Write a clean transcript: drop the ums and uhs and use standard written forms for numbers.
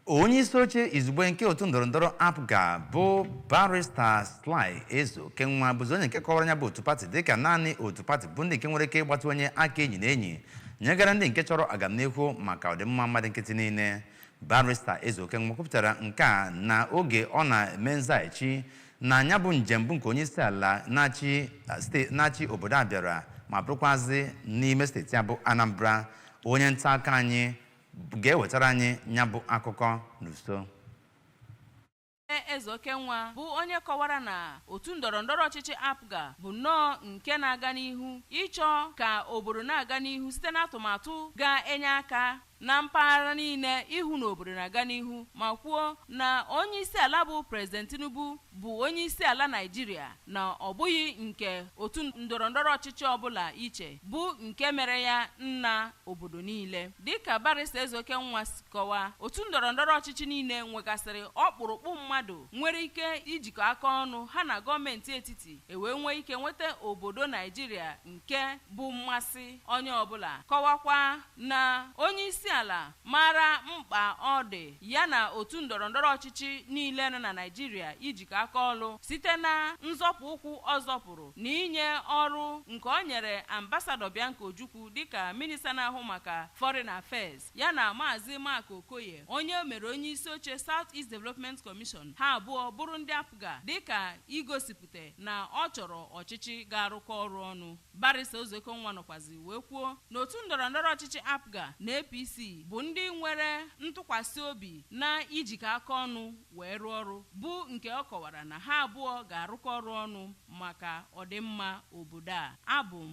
Onye isi oche izugbe nke otu ndọrọndọrọ APGA bụ Barrister Sly Ezeokenwa bụzi onye nke kọwara ya bụ otu pati dịka naanị otu pati bụ ndị nke nwere ike ịgbatụ onye aka enyi na enyi nyegara ndị nke chọrọ agamnihu maka ọdịmma mmadụ nkịtị niile. Barrister Ezeokenwa kwupụtara nke a na oge ọ na-eme nzaghachi na ya bụ njem bụ nke onye isi ala na-achị steeti na-achị obodo a bịara ma bụrụkwazị n'ime steeti ya bụ Anambra. Onye nta aka anyị ga-ewetara anyị ya bụ akụkọ n'uso. Ezeokenwa bụ onye kọwara na otu ndọrọndọrọ ọchịchị APGA bụ nnọọ nke na-aga n'ihu ịchọ ka obodo na-aga n'ihu site n'atụmatụ ga-enye aka na mpaghara niile ịhụ na obodo na-aga n'ihu, ma kwuo na onye isi ala bụ President Tinubu bụ onye isi ala Naijiria, na ọ bụghị nke otu ndọrọndọrọ ọchịchị ọbụla iche bụ nke mere ya nna obodo niile. Dịka Barrister Ezeokenwa si kọwaa, otu ndọrọndọrọ ọchịchị niile nwegasịrị ọkpụrụkpụ mmadụ nwere ike ijikọ aka ọnụ ha na gọọmenti etiti ewee nwee ike nweta obodo Naijiria nke bụ mmasị onye ọbụla. Kọwakwa na onye isi ala mara mkpa ọ dị ya na otu ndọrọndọrọ ọchịchị niile nọ na Naijiria ijikọ aka ọlụ site na nzọpụ ụkwụ ọ zọpụrụ na inye ọrụ nke ọ nyere Ambassador Bianca Ojukwu dịka minista na-ahụ maka Foreign Affairs, ya na Maazị Mark Okoye onye mere onye isi oche South East Development Commission, ha abụọ bụrụ ndị APGA, dịka igosipụta na ọ chọrọ ọchịchị ga-arụkọ ọrụ ọnụ. Barrister Ezeokenwa nọkwazi wee kwuo na otu ndọrọndọrọ ọchịchị APGA na APC bụ ndị nwere ntụkwasị obi na ijikọ aka ọnụ wee rụọ ọrụ, bụ nke ọ kọwara na ha abụọ ga-arụkọ ọrụ ọnụ maka ọdịmma obodo a. Abụ m